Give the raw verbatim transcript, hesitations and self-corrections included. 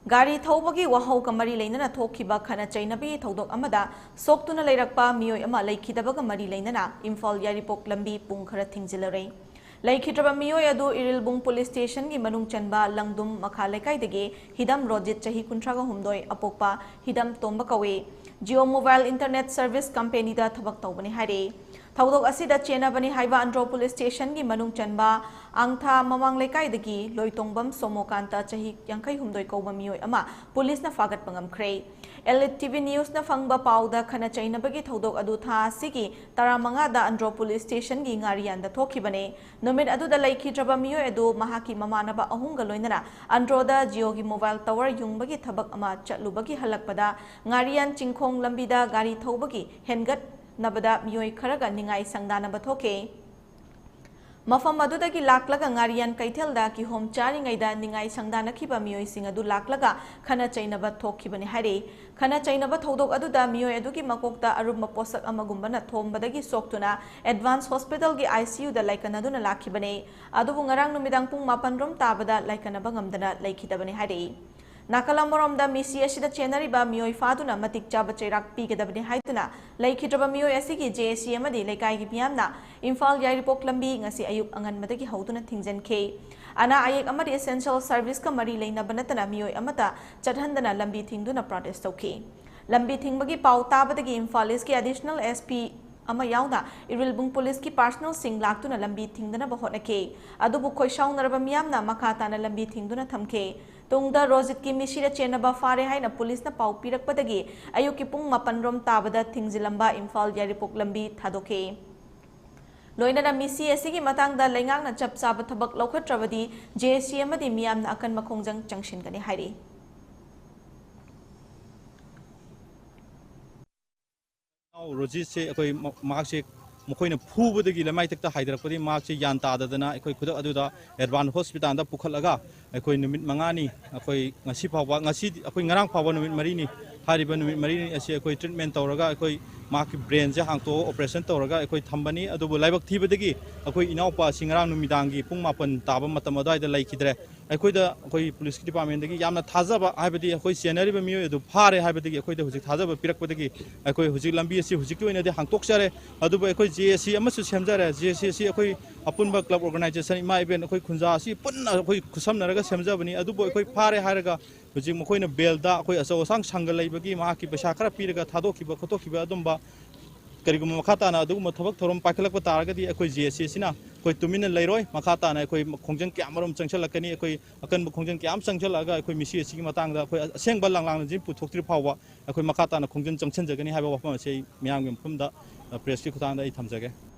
ꯒꯥꯔꯤ ꯊꯧꯕꯒꯤ ꯋꯥꯍꯧꯒ ꯃꯔꯤ ꯂꯩꯅꯅ ꯊꯣꯛꯈꯤꯕ ꯈꯠꯅ ꯆꯩꯅꯕꯒꯤ ꯊꯧꯗꯣꯛ ꯑꯃꯗ ꯁꯣꯛꯇꯨꯅ ꯂꯩꯔꯛꯄ ꯃꯤꯑꯣꯏ ꯑꯃ ꯂꯩꯈꯤꯗꯕꯒ ꯃꯔꯤ ꯂꯩꯅꯅ ꯏꯝꯐꯥꯜ ꯌꯥꯏꯔꯤꯄꯣꯛ ꯂꯝꯕꯤ ꯄꯨꯡ ꯈꯔ ꯊꯤꯡꯖꯤꯜꯂꯔꯦ꯫ ꯂꯩꯈꯤꯗ꯭ꯔꯕ ꯃꯤꯑꯣꯏ ꯑꯗꯨ ꯏꯔꯤꯜꯕꯨꯡ ꯄꯨꯂꯤꯁ ꯁ꯭ꯇꯦꯁꯟꯒꯤ ꯃꯅꯨꯡ ꯆꯟꯕ ꯂꯪꯗꯨꯝ ꯃꯈꯥ ꯂꯩꯀꯥꯏꯗꯒꯤ ꯍꯤꯗꯝ ꯔꯣꯖꯤꯠ, ꯆꯍꯤ ꯀꯨꯟꯊ꯭ꯔꯥꯒ ꯍꯨꯝꯗꯣꯏ, ꯑꯄꯣꯛꯄ ꯍꯤꯗꯝ ꯇꯣꯝꯕ ꯀꯧꯏ꯫ ꯖꯤꯑꯣ ꯃꯣꯕꯥꯏꯜ ꯏꯟꯇꯔꯅꯦꯠ ꯁꯔꯚꯤꯁ ꯀꯝꯄꯦꯅꯤꯗ ꯊꯕꯛ ꯇꯧꯕꯅꯤ ꯍꯥꯏꯔꯤ꯫ ꯊꯧꯗꯣꯛ ꯑꯁꯤꯗ ꯆꯦꯟꯅꯕꯅꯤ ꯍꯥꯏꯕ ꯑꯟꯗ꯭ꯔꯣ ꯄꯨꯂꯤꯁ ꯁ꯭ꯇꯦꯁꯟꯒꯤ ꯃꯅꯨꯡ ꯆꯟꯕ ꯑꯥꯡꯊꯥ ꯃꯃꯥꯡ ꯂꯩꯀꯥꯏꯗꯒꯤ ꯂꯣꯏꯇꯣꯡꯕꯝ ꯁꯣꯃꯣꯀꯥꯟꯇ, ꯆꯍꯤ ꯌꯥꯡꯈꯩ ꯍꯨꯝꯗꯣꯏ ꯀꯧꯕ ꯃꯤꯑꯣꯏ ꯑꯃ ꯄꯨꯂꯤꯁꯅ ꯐꯥꯒꯠꯄ ꯉꯝꯈ꯭ꯔꯦ꯫ ꯑꯦꯂꯤꯠ ꯇꯤꯚꯤ ꯅ꯭ꯌꯨꯁꯅ ꯐꯪꯕ ꯄꯥꯎꯗ ꯈꯠꯅ ꯆꯩꯅꯕꯒꯤ ꯊꯧꯗꯣꯛ ꯑꯗꯨ ꯊꯥ ꯑꯁꯤꯒꯤ ꯇꯔꯥꯃꯉꯥꯗ ꯑꯟꯗ꯭ꯔꯣ ꯄꯨꯂꯤꯁ ꯁ꯭ꯇꯦꯁꯟꯒꯤ ꯉꯥꯔꯤꯌꯥꯟꯗ ꯊꯣꯛꯈꯤꯕꯅꯤ꯫ ꯅꯨꯃꯤꯠ ꯑꯗꯨꯗ ꯂꯩꯈꯤꯗ꯭ꯔꯕ ꯃꯤꯑꯣꯏ ꯑꯗꯨ ꯃꯍꯥꯛꯀꯤ ꯃꯃꯥꯟꯅꯕ ꯑꯍꯨꯝꯒ ꯂꯣꯏꯅꯅ ꯑꯟꯗ꯭ꯔꯣꯗ ꯖꯤꯑꯣꯒꯤ ꯃꯣꯕꯥꯏꯜ ꯇꯋꯔ ꯌꯨꯡꯕꯒꯤ ꯊꯕꯛ ꯑꯃ ꯆꯠꯂꯨꯕꯒꯤ ꯍꯜꯂꯛꯄꯗ ꯉꯥꯔꯤꯌꯥꯟ ꯆꯤꯡꯈꯣꯡ ꯂꯝꯕꯤꯗ ꯒꯥꯔꯤ ꯊꯧꯕꯒꯤ ꯍꯦꯟꯒꯠꯅꯕꯗ ꯃꯤꯑꯣꯏ ꯈꯔꯒ ꯅꯤꯡꯉꯥꯏ ꯁꯪꯗꯥꯅꯕ ꯊꯣꯛꯈꯤ꯫ ꯃꯐꯝ ꯑꯗꯨꯗꯒꯤ ꯂꯥꯛꯂꯒ ꯉꯥꯔꯤꯌꯥꯟ ꯀꯩꯊꯦꯜꯗ ꯀꯤꯍꯣꯝ ꯆꯥꯔꯤꯉꯩꯗ ꯅꯤꯡꯉꯥꯏ ꯁꯪꯗꯥꯅꯈꯤꯕ ꯃꯤꯑꯣꯏꯁꯤꯡ ꯑꯗꯨ ꯂꯥꯛꯂꯒ ꯈꯠꯅ ꯆꯩꯅꯕ ꯊꯣꯛꯈꯤꯕꯅꯤ ꯍꯥꯏꯔꯤ꯫ ꯈꯠꯅ ꯆꯩꯅꯕ ꯊꯧꯗꯣꯛ ꯑꯗꯨꯗ ꯃꯤꯑꯣꯏ ꯑꯗꯨꯒꯤ ꯃꯀꯣꯛꯇ ꯑꯔꯨꯝꯕ ꯄꯣꯠꯁꯛ ꯑꯃꯒꯨꯝꯕꯅ ꯊꯣꯝꯕꯗꯒꯤ ꯁꯣꯛꯇꯨꯅ ꯑꯦꯗꯚꯥꯟꯁ ꯍꯣꯁꯄꯤꯇꯥꯜꯒꯤ ꯑꯥꯏ ꯁꯤ ꯌꯨꯗ ꯂꯥꯏꯀꯠꯅꯗꯨꯅ ꯂꯥꯛꯈꯤꯕꯅꯤ꯫ ꯑꯗꯨꯕꯨ ꯉꯔꯥꯡ ꯅꯨꯃꯤꯗꯥꯡ ꯄꯨꯡ ꯃꯥꯄꯟ ꯔꯣꯝ ꯇꯥꯕꯗ ꯂꯥꯏꯀꯠꯅꯕ ꯉꯝꯗꯅ ꯂꯩꯈꯤꯗꯕꯅꯤ ꯍꯥꯏꯔꯛꯏ꯫ ꯅꯥꯀꯜ ꯑꯃꯔꯣꯝꯗ ꯃꯤꯁꯤ ꯑꯁꯤꯗ ꯆꯦꯟꯅꯔꯤꯕ ꯃꯤꯑꯣꯏ ꯐꯥꯗꯨꯅ ꯃꯇꯤꯛ ꯆꯥꯕ ꯆꯩꯔꯥꯛ ꯄꯤꯒꯗꯕꯅꯤ ꯍꯥꯏꯗꯨꯅ ꯂꯩꯈꯤꯗ꯭ꯔꯕ ꯃꯤꯑꯣꯏ ꯑꯁꯤꯒꯤ ꯖꯦ ꯑꯦ ꯁꯤ ꯑꯃꯗꯤ ꯂꯩꯀꯥꯏꯒꯤ ꯃꯤꯌꯥꯝꯅ ꯏꯝꯐꯥꯜ ꯌꯥꯏꯔꯤꯄꯣꯛ ꯂꯝꯕꯤ ꯉꯁꯤ ꯑꯌꯨꯛ ꯑꯉꯟꯕꯗꯒꯤ ꯍꯧꯗꯨꯅ ꯊꯤꯡꯖꯤꯟꯈꯤ꯫ ꯑꯅꯥ ꯑꯌꯦꯛ ꯑꯃꯗꯤ ꯑꯦꯁꯦꯟꯁꯤꯌꯦꯜ ꯁꯔꯚꯤꯁꯀ ꯃꯔꯤ ꯂꯩꯅꯕ ꯅꯠꯇꯅ ꯃꯤꯑꯣꯏ ꯑꯃꯠꯇ ꯆꯠꯍꯟꯗꯅ ꯂꯝꯕꯤ ꯊꯤꯡꯗꯨꯅ ꯄ꯭ꯔꯣꯇꯦꯁ ꯇꯧꯈꯤ꯫ ꯂꯝꯕꯤ ꯊꯤꯡꯕꯒꯤ ꯄꯥꯎ ꯇꯥꯕꯗꯒꯤ ꯏꯝꯐꯥꯜ ꯏꯁꯀꯤ ꯑꯦꯗꯤꯁꯅꯦꯜ ꯑꯦꯁ ꯄꯤ ꯑꯃ ꯌꯥꯎꯅ ꯏꯔꯤꯜꯕꯨꯡ ꯄꯨꯂꯤꯁꯀꯤ ꯄꯥꯔꯁꯅꯦꯜꯁꯤꯡ ꯂꯥꯛꯇꯨꯅ ꯂꯝꯕꯤ ꯊꯤꯡꯗꯅꯕ ꯍꯣꯠꯅꯈꯤ꯫ ꯑꯗꯨꯕꯨ ꯈꯣꯏꯁꯥꯎꯅꯔꯕ ꯃꯤꯌꯥꯝꯅ ꯃꯈꯥ ꯇꯥꯅ ꯂꯝꯕꯤ ꯊꯤꯡꯗꯨꯅ ꯊꯝꯈꯤ꯫ ꯇꯨꯡꯗ ꯔꯣꯖꯤꯠꯀꯤ ꯃꯤꯁꯤꯗ ꯆꯦꯟꯅꯕ ꯐꯥꯔꯦ ꯍꯥꯏꯅ ꯄꯨꯂꯤꯁꯅ ꯄꯥꯎ ꯄꯤꯔꯛꯄꯗꯒꯤ ꯑꯌꯨꯛꯀꯤ ꯄꯨꯡ ꯃꯥꯄꯟ ꯔꯣꯝ ꯇꯥꯕꯗ ꯊꯤꯡꯖꯤꯜꯂꯝꯕ ꯏꯝꯐꯥꯜ ꯌꯥꯏꯔꯤꯄꯣꯛ ꯂꯝꯕꯤ ꯊꯥꯗꯣꯛꯈꯤ꯫ ꯂꯣꯏꯅꯅ ꯃꯤꯁꯤ ꯑꯁꯤꯒꯤ ꯃꯇꯥꯡꯗ ꯂꯩꯉꯥꯛꯅ ꯆꯞ ꯆꯥꯕ ꯊꯕꯛ ꯂꯧꯈꯠꯇ꯭ꯔꯕꯗꯤ ꯖꯦ ꯑꯦ ꯁꯤ ꯑꯃꯗꯤ ꯃꯤꯌꯥꯝꯅ ꯑꯀꯟꯕ ꯈꯣꯡꯖꯪ ꯆꯪꯁꯤꯟꯒꯅꯤ ꯍꯥꯏꯔꯤ꯫ ꯅꯥꯎ ꯔꯣꯖꯤꯠꯁꯦ ꯑꯩꯈꯣꯏ ꯃ-, ꯃꯍꯥꯛꯁꯦ ꯃꯈꯣꯏꯅ ꯐꯨꯕꯗꯒꯤ ꯂꯩꯃꯥꯏꯊꯛꯇ ꯍꯥꯏꯊꯔꯛꯄꯗꯒꯤ ꯃꯍꯥꯛꯁꯦ ꯒ꯭ꯌꯥꯟ ꯇꯥꯗꯗꯅ ꯑꯩꯈꯣꯏ ꯈꯨꯗꯛ ꯑꯗꯨꯗ ꯑꯦꯗꯚꯥꯟꯁ ꯍꯣꯁꯄꯤꯇꯥꯜꯗ ꯄꯨꯈꯠꯂꯒ ꯑꯩꯈꯣꯏ ꯅꯨꯃꯤꯠ ꯃꯉꯥꯅꯤ, ꯑꯩꯈꯣꯏ ꯉꯁꯤ ꯐꯥꯎꯕ, ꯉꯁꯤ, ꯑꯩꯈꯣꯏ ꯉꯔꯥꯡ ꯐꯥꯎꯕ ꯅꯨꯃꯤꯠ ꯃꯔꯤꯅꯤ, ꯍꯥꯏꯔꯤꯕ ꯅꯨꯃꯤꯠ ꯃꯔꯤꯅꯤ ꯑꯁꯤ ꯑꯩꯈꯣꯏ ꯇ꯭ꯔꯤꯠꯃꯦꯟ ꯇꯧꯔꯒ ꯑꯩꯈꯣꯏ ꯃꯍꯥꯛꯀꯤ ꯕ꯭ꯔꯦꯟꯁꯦ ꯍꯥꯡꯇꯣꯛꯑꯒ ꯑꯣꯄꯔꯦꯁꯟ ꯇꯧꯔꯒ ꯑꯩꯈꯣꯏ ꯊꯝꯕꯅꯤ꯫ ꯑꯗꯨꯕꯨ ꯂꯥꯏꯕꯛ ꯊꯤꯕꯗꯒꯤ ꯑꯩꯈꯣꯏ ꯏꯅꯥꯎꯄꯥ ꯑꯁꯤ ꯉꯔꯥꯡ ꯅꯨꯃꯤꯗꯥꯡꯒꯤ ꯄꯨꯡ ꯃꯥꯄꯟ ꯇꯥꯕ ꯃꯇꯝ ꯑꯗꯨꯋꯥꯏꯗ ꯂꯩꯈꯤꯗ꯭ꯔꯦ꯫ ꯑꯩꯈꯣꯏꯗ ꯑꯩꯈꯣꯏ ꯄꯨꯂꯤꯁꯀꯤ ꯗꯤꯄꯥꯔꯠꯃꯦꯟꯗꯒꯤ ꯌꯥꯝꯅ ꯊꯥꯖꯕ, ꯍꯥꯏꯕꯗꯤ ꯑꯩꯈꯣꯏ ꯆꯦꯟꯅꯔꯤꯕ ꯃꯤꯑꯣꯏ ꯑꯗꯨ ꯐꯥꯔꯦ ꯍꯥꯏꯕꯗꯒꯤ ꯑꯩꯈꯣꯏꯗ ꯍꯧꯖꯤꯛ ꯊꯥꯖꯕ ꯄꯤꯔꯛꯄꯗꯒꯤ ꯑꯩꯈꯣꯏ ꯍꯧꯖꯤꯛ ꯂꯝꯕꯤ ꯑꯁꯤ ꯍꯧꯖꯤꯛꯀꯤ ꯑꯣꯏꯅꯗꯤ ꯍꯥꯡꯇꯣꯛꯆꯔꯦ꯫ ꯑꯗꯨꯕꯨ ꯑꯩꯈꯣꯏ ꯖꯦ ꯑꯦ ꯁꯤ ꯑꯃꯁꯨ ꯁꯦꯝꯖꯔꯦ꯫ ꯖꯦ ꯑꯦ ꯁꯤ ꯑꯁꯤ ꯑꯩꯈꯣꯏ ꯑꯄꯨꯟꯕ ꯀ꯭ꯂꯕ ꯑꯣꯔꯒꯅꯥꯏꯖꯦꯁꯟ ꯏꯃꯥ ꯏꯕꯦꯟ ꯑꯩꯈꯣꯏ ꯈꯨꯟꯖꯥ ꯑꯁꯤ ꯄꯨꯟꯅ ꯑꯩꯈꯣꯏ ꯈꯨꯠꯁꯝꯅꯔꯒ ꯁꯦꯝꯖꯕꯅꯤ꯫ ꯑꯗꯨꯕꯨ ꯑꯩꯈꯣꯏ ꯐꯥꯔꯦ ꯍꯥꯏꯔꯒ ꯍꯧꯖꯤꯛ ꯃꯈꯣꯏꯅ ꯕꯦꯜꯗ ꯑꯩꯈꯣꯏ ꯑꯆꯧ ꯑꯁꯥꯡ ꯁꯪꯒ ꯂꯩꯕꯒꯤ ꯃꯍꯥꯛꯀꯤ ꯄꯩꯁꯥ ꯈꯔ ꯄꯤꯔꯒ ꯊꯥꯗꯣꯛꯈꯤꯕ ꯈꯣꯠꯇꯣꯛꯈꯤꯕ ꯑꯗꯨꯝꯕ ꯀꯔꯤꯒꯨꯝꯕ ꯃꯈꯥ ꯇꯥꯅ ꯑꯗꯨꯒꯨꯝꯕ ꯊꯕꯛ ꯊꯧꯔꯝ ꯄꯥꯏꯈꯠꯂꯛꯄ ꯇꯥꯔꯒꯗꯤ ꯑꯩꯈꯣꯏ ꯖꯦ ꯑꯦ ꯁꯤ ꯑꯁꯤꯅ ꯑꯩꯈꯣꯏ ꯇꯨꯃꯤꯟꯅ ꯂꯩꯔꯣꯏ꯫ ꯃꯈꯥ ꯇꯥꯅ ꯑꯩꯈꯣꯏ ꯈꯣꯡꯖꯪ ꯀꯌꯥ ꯑꯃꯔꯣꯝ ꯆꯪꯁꯤꯜꯂꯛꯀꯅꯤ꯫ ꯑꯩꯈꯣꯏ ꯑꯀꯟꯕ ꯈꯣꯡꯖꯪ ꯀꯌꯥ ꯑꯃ ꯆꯪꯁꯤꯜꯂꯛꯑꯒ ꯑꯩꯈꯣꯏ ꯃꯤꯁꯤ ꯑꯁꯤꯒꯤ ꯃꯇꯥꯡꯗ ꯑꯩꯈꯣꯏ ꯑꯁꯦꯡꯕ ꯂꯥꯡꯂꯥꯡꯅ ꯄꯨꯊꯣꯛꯇ꯭ꯔꯤ ꯐꯥꯎꯕ ꯑꯩꯈꯣꯏ ꯃꯈꯥ ꯇꯥꯅ ꯈꯣꯡꯖꯪ ꯆꯪꯁꯤꯟꯖꯒꯅꯤ ꯍꯥꯏꯕ ꯋꯥꯐꯝ ꯑꯁꯤ ꯑꯩ ꯃꯤꯌꯥꯝꯒꯤ ꯃꯐꯝꯗ, ꯑ, ꯄ꯭ꯔꯦꯁꯀꯤ ꯈꯨꯠꯊꯥꯡꯗ ꯑꯩ ꯊꯝꯖꯒꯦ꯫